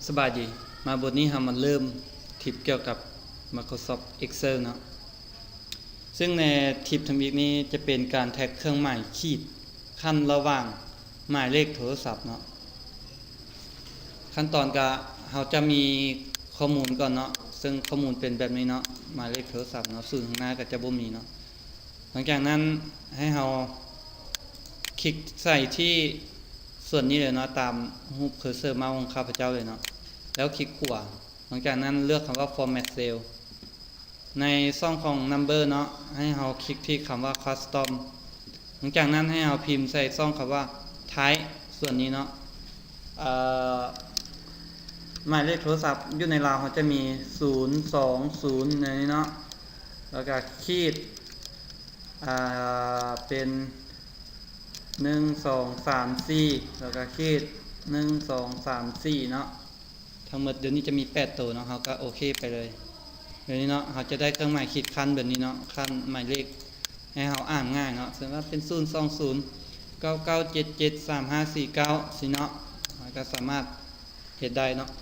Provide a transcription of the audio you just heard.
ສະບາຍດີ, ມາບົດນີ້ເຮົາມາເລີ່ມທິບກ່ຽວກັບ Microsoft Excel ເນາະ. ເຊິ່ງໃນທິບທຳອິດນີ້ຈະເປັນການແທັກເຄື່ອງໝາຍຂີດຂັ້ນລະຫວ່າງໝາຍເລກໂທລະສັບເນາະ. ຂັ້ນຕອນກະເຮົາຈະມີຂໍ້ມູນກ່ອນເນາະ, ເຊິ່ງຂໍ້ມູນເປັນແບບນີ້ເນາະ, ໝາຍເລກໂທລະສັບເນາະ, ສູນຂ້າງໜ້າກະຈະບໍ່ມີເນາະ. ຫຼັງຈາກນັ້ນໃຫ້ເຮົາຄລິກໃສ່ທີ່ສ່ວນນີ້ເລີຍເນາະ, ຕາມຮູບເຄີເຊີເມົາຂອງຂ້າພະເຈົ້າເລີຍເນາະ, ແລ້ວຄລິກຂວາ. ຫຼັງຈາກນັ້ນເລືອກຄຳວ່າ Format Cell. ໃນຊ່ອງຂອງ Number ເນາະ, ໃຫ້ເຮົາຄລິກທີ່ຄຳວ່າ Custom. ຫຼັງຈາກນັ້ນໃຫ້ເຮົາພິມໃສ່ຊ່ອງຄຳວ່າ Type ສ່ວນນີ້ເນາະ. ເອີ ໝາຍເລກໂທລະສັບຢູ່ໃນລາວເຮົາຈະມີ ສູນສອງສູນ ໃນນີ້ເນາະ, ແລ້ວກະຂີດ ອ່າ ເປັນ ໜຶ່ງ ສອງ ສາມ ສີ່ ແລ້ວກະຂີດ ໜຶ່ງ ສອງ ສາມ ສີ່ ເນາະ. ທັງໝົດດຽວນີ້ຈະມີແປດໂຕເນາະ, ເຮົາກະໂອເຄໄປເລີຍ. ດຽວນີ້ເນາະ ເຮົາຈະໄດ້ເຄື່ອງໝາຍຂີດຂັ້ນແບບນີ້ເນາະ, ຂັ້ນໝາຍເລກໃຫ້ເຮົາອ່ານງ່າຍເນາະ, ເຊັ່ນວ່າເປັນ ສູນ ສອງ ສູນ ເກົ້າ ເກົ້າ ເຈັດ ເຈັດ ສາມ ຫ້າ ສີ່ ເກົ້າ ຊີ້ເນາະ, ເຮົາກະສາມາດເຮັດໄດ້ເນາະ.